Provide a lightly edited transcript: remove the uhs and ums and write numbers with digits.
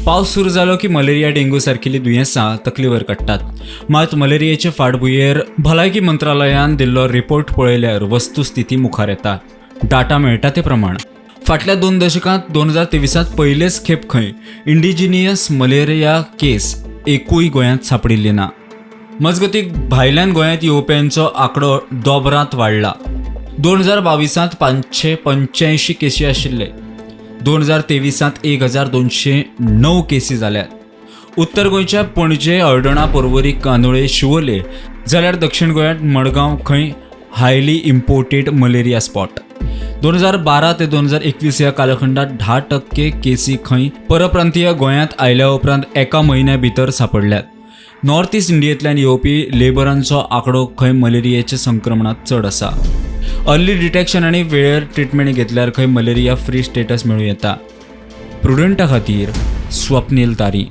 पावस सुरू जालो की मलेरिया, डेंगू सारकिल्लीं दुयेंसां तकली वयर काडटात. मात मलेरियेचे फाटभुंयेर भलायकी मंत्रालयान दिल्लो रिपोर्ट पळयल्यार वस्तुस्थिती मुखार येता. डाटा मेळटा ते प्रमाण फाटल्या 2 दशकांत 2023त पयलेच खेप खंय इंडिजिनियस मलेरिया केस एकूय गोंयांत सांपडिल्ली ना. मजगतीं, भायल्यान गोंयांत येवप्यांचो आंकडो दोबरांत वाडला. 2022त 585 केसी आशिल्ले, 2023त 1209 केसी जाल्यात. उत्तर गोंयच्या पणजे, हळदोणा, पर्वरी, कांदोळे, शिवोले जाल्यार दक्षिण गोंयांत मडगांव खंय हायली इम्पोर्टेड मलेरिया स्पॉट. 2012 ते 2021 ह्या कालखंडात 10% केसी खंय परप्रांतीय गोंयांत आयल्या उपरांत एका म्हयन्या भितर सांपडल्यात. नॉर्थ ईस्ट इंडियेंतल्यान येवपी लेबरांचो आंकडो खंय मलेरियेच्या संक्रमणांत चड आसा. अर्ली डिटेक्शन आनी वेळेर ट्रिटमेंट घेतल्यार खंय मलेरिया फ्री स्टेटस मेळूं येता. प्रुडंटा खातीर स्वप्नील तारी.